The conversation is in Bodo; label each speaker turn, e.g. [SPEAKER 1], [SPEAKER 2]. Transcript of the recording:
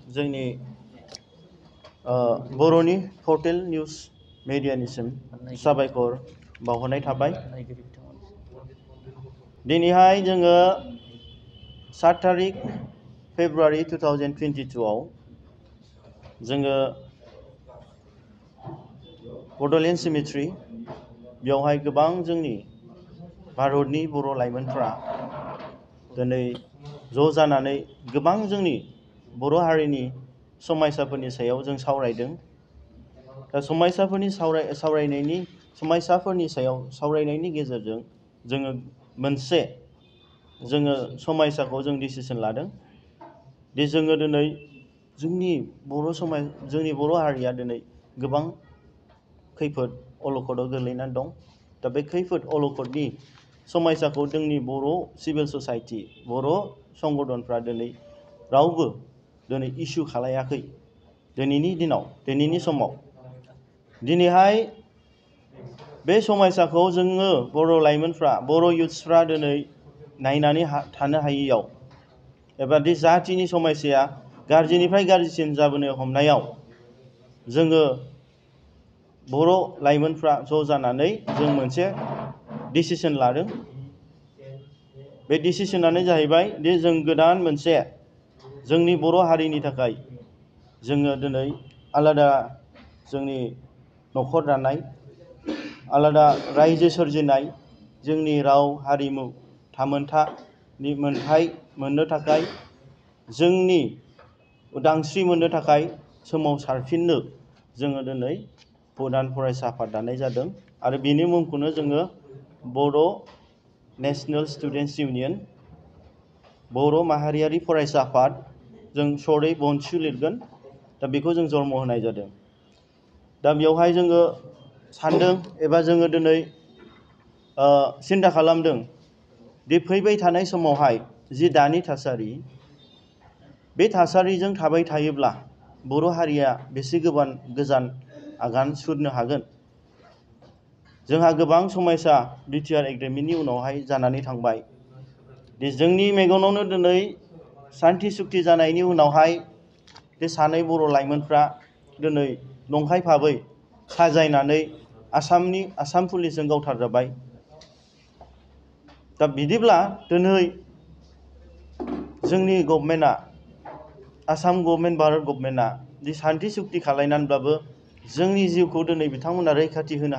[SPEAKER 1] जोंनि बर'नि पर्टेल निउज मेडियानिसिम साबायखर बावहरनाय थाबाय। दिनैहाय जोङो 7 तारिख फेब्रुवारि 2022 आव जोङो बड'लेण्ड सिमेट्रि बेवहाय गोबां जोंनि भारतनि बर' लाइमोनफ्रा दिनै ज' जानानै गोबां जोंनि बर' हारिनि समायसाफोरनि सायाव जों सावरायदों। दा समायसाफोरनि सायाव सावरायनायनि गेजेरजों जोङो मोनसे समायसाखौ जों डिसिसन लादों दि जोङो दिनै जोंनि बर' हारिया दिनै गोबां खैफोद अलखदाव गोग्लैनानै दं। दा बे खैफोद अलखदनि समायसाखौ जोंनि बर' सिभिल ससाइटि बर' संगठनफ्रा दिनै रावबो दिनै इस्यु खालायाखै। दिनैनि समाव दिनैहाय बे समायसाखौ जोङो बर' लाइमोनफ्रा बर' युथ्सफ्रा दिनै नायनानै थानो हायैयाव एबा बे जाथिनि समयसाया गाज्रिनिफ्राय गाज्रिसिन जाबोनो हमनायाव जोङो बर' लाइमोनफ्रा ज' जानानै जों मोनसे डिसिसन लादों। बे डिसिसनानो जाहैबाय दि जों गोदान मोनसे जोंनि बर' हारिनि थाखाय जोङो दिनै आलादा जोंनि न'खर दानाय, आलादा रायजो सोरजिनाय, जोंनि राव हारिमु थामोन्थानि मोन्थाय मोननो थाखाय, जोंनि उदांस्रि मोननो थाखाय सोमावसारफिननो जोङो दिनै गोदान फरायसा आफाद दानाय जादों। आरो बेनि मुंखौनो जोङो बर' नेशनेल स्टुडेन्टस इउनियन बर' माहारियारि फरायसा आफाद जों शर्टै बनसु लिरगोन। दा बेखौ जों जन्म होनाय जादों। दा बेवहाय जोङो सानदों एबा जोङो दिनै सिन्था खालामदों दि फैबाय थानाय समावहाय जि दानि थासारि, बे थासारिजों थाबाय थायोब्ला बर' हारिया बेसे गोजान आगान सुरनो हागोन। जोंहा गोबां समायसा बिटिआर एग्रिमेन्टनि उनावहाय जानानै थांबाय दि जोंनि मेगनावनो दिनै सान्थि सुक्ति जानायनि उनावहाय बे सानै बर' लाइमोनफ्रा दिनै नंखाय भाबै साजायनानै आसाम पुलिसजों गावथारजाबाय। दा बिदिब्ला दिनै जोंनि गभर्नमेन्टआ आसाम गभर्नमेन्ट भारत गभर्नमेन्टआ दि सान्थि सुक्ति खालायनानैब्लाबो जोंनि जिउखौ दिनै बिथांमोना रैखाथि होनो